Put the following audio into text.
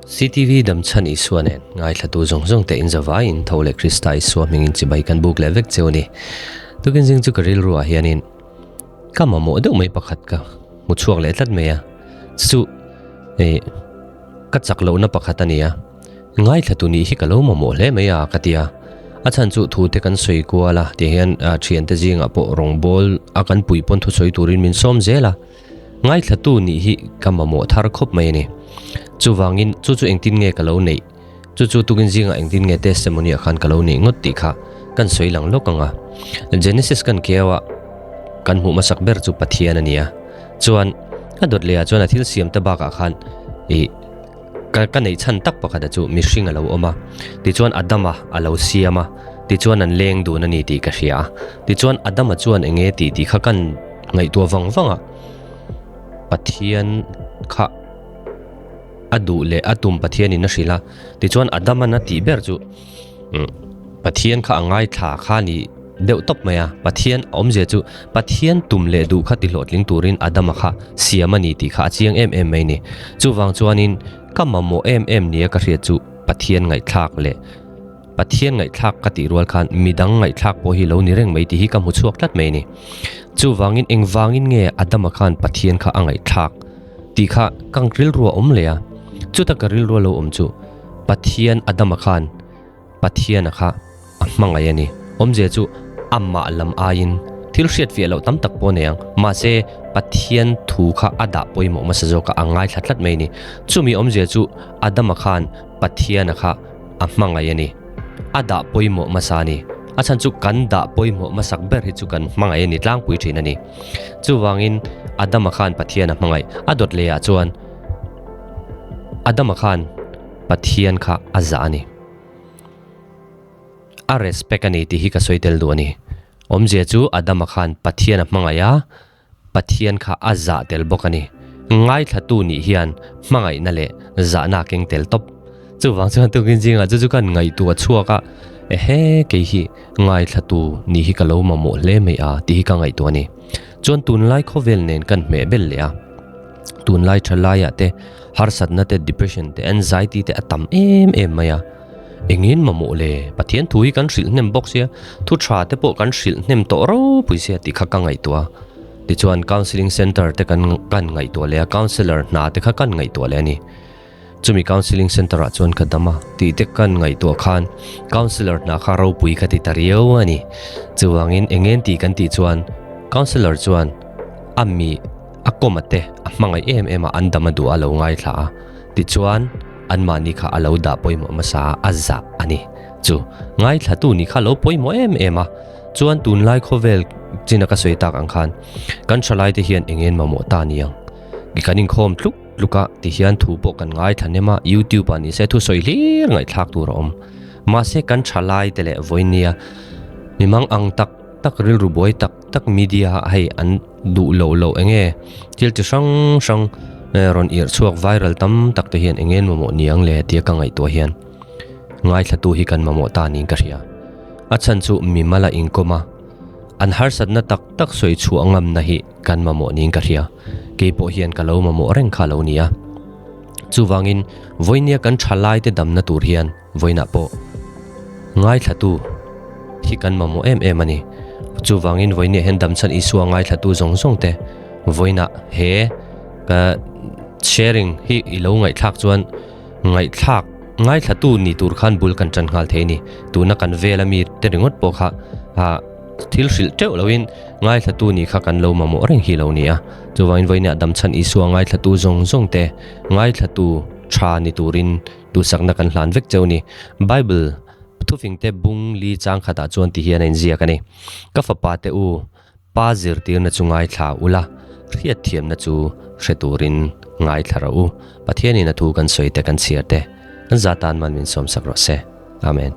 CTV Damchhan Isua nen ngaithlatu zawng zawng te in zavaiin tho leh Krista Isua hmingin chibai kan buk leh vek cheu a ni. Tukin zing chu ka rilru ah hianin ka mamawh deuh mai pakhat ka hmu chhuak leh tlat mai a, chu chu ka chak lohna pakhat a ni a. Ngaithlatu nih hi ka lo mamawh hle mai a ka ti a, a chhan chu thu te kan sawi kual a tih hian thiante zingah pawh rawngbawl a kan pui pawn thusawi turin min sawm zel a, ngaithlatu nih hi ka mamawh thar khawp mai a ni. Chuvangin chu chu engtin nge ka lo neih, chu chu tukin zingah engtin nge testimony ah khan ka lo neih ngawt tih kha kan sawi lang lawk ang a. Genesis kan keu a kan hmuh hmasak ber chu Pathian a ni a, chuan a dawt leh ah chuan a thil siam te bakah khan ih Ka ka neih chhan tak pakhat a chu mihring a lo awm a, tichuan Adama a lo siam a, tichuan an leng dun a ni tih ka hria a, tichuan Adama chuan eng nge tih tih kha kan ngaihtuah vang vang a, Pathian kha a duh leh a tum Pathianin a hrilh a, tichuan Adama'n a tih ber chu Pathian kha a ngaithla kha a ni deuh tawp mai a, Pathian awmzia chu Pathian tum leh duh kha tihlawhtling turin Adama kha siam a ni tih kha a chiang em em mai a ni. Chuvang chuanin ka mamawh em em nia ka hriat chu Pathian ngaihthlak leh Pathian ngaihthlak ka tih rual khan midang ngaihthlak pawh hi lo ni reng mai tih hi ka hmu chhuak tlat mai a ni. Chuvangin engvangin nge Adama khan Pathian kha a ngaihthlak tih kha ka rilru a awm leh a, chuta ka rilru a lo awm chu Pathian Adama khan Pathiana kha a hmangaih a ni. Awmzia chu amah lam aiin thil hriat fiah loh tam tak pawh a nei ang. Mahse, Pathian thu kha a dah pawimawh hmasa zawk a, a ngaithla tlat mai a ni. Chumi awmzia chu Adama khan Pathiana kha a hmangaih a ni. A dah pawimawh hmasa a ni. A chhan chu kan dah pawimawh hmasak ber hi chu kan hmangaih a ni tlangpui thin a ni. Chuvangin Adama khan Pathian a hmangaih. A dawt lehah chuan Adama khan Pathian kha a zah a ni. A respect a ni tih hi ka sawi tel duh a ni. Awmzia chu Adama khan Pathian a hmangaih a, Pathian kha a zah tel bawk a ni. Ngaithlatu nih hian hmangaihna leh zahna a keng tel tawp. Chuvang chuan tukin zingah chu chu kan ngaihtuah chhuak a, ehe kei hi ngaithlatu nih hi ka lo mamawh hle mai a tih hi ka ngaihtuah a ni. Chuan tunlai khawvel nen kan hmeh bel leh a. Tunlai tha laiah te harsatna te depression te anxiety te a tam em em mai a, engin mamawh le Pathian thu hi kan hrilh hnem bawk sia, thu tha te pawh kan hrilh hnem tawh ropui sia tih kha ka ngaihtuah a, tichuan counselling centre te kan kan ngaihtuah leh a, counsellor hna te kha kan ngaihtuah leh a ni. Chumi counselling centre ah chuan ka dam a tih te kan ngaihtuah khan counsellor hna kha ropui ka ti ta riau a ni. Chuvangin engen tih kan tih chuan counsellor chuan a mi A kawma te a hmangaih em em a, an dam a duh a lo ngaithla a, tichuan anmahni kha a lo dah pawimawh hmasa a, a zah a ni. Chu ngaithlatu nih kha a lo pawimawh em em a, chuan tunlai khawvel china ka sawi tak ang khan kan thalaite hian eng en mamawh ta ni ang i kan inkhawm tluk tluk a tihian thu pawh kan ngaithla hnem a, youtube ah nise thusawi hlir ngaihthlak tur a awm. Mahse kan thalaite leh vawinia mimang ang tak tak rilru buai tak tak media ah hei an duh loh loh eng nge thil chi hrang hrang rawn irh chhuak viral tam tak te hian eng nge an mamawh niang le tia ka ngaihtuah hian ngaithlatu hi kan mamawh ta niin ka hria. A chhan chu mimal a inkawm a, an harsatna tak tak sawi chhuah ngamna hi kan mamawh niin ka hria. Keipawh hian ka lo mamawh reng kha lo ni a. Chuvangin vawinia kan thalaite damna tur hian Vawiinah pawh ngaithlatu hi kan mamawh em em a ni. Chuvangin vawinia hian damchhan Isua ngaithlatu zawng zawng te vawiinah he ka sharing hi i lo ngaihthlak chuan ngaihthlak ngaithlatu ni tur khan bul kan tan nghal thei a ni. Tuna kan vela mi te ringawt pawh kha ah thil hrilh teuh loin ngaithlatu ni kha kan lo mamawh reng hi lo ni a. Chuvangin vawinia damchhan Isua ngaithlatu zawng zawng te ngaithlatu tha ni turin Duhsakna kan hlan vek cheu ni. Bible thufingte bung li chang khatah chuan ti hian a inziak a ni. Ka fapa te u, pa zirtirna chu ngaithla ula, hriatthiamna chu hre turin ngaithla rawh u. Pathianin a thu kan sawi te kan chhiar te, kan za tan man min sawmsak rawh se. Amen.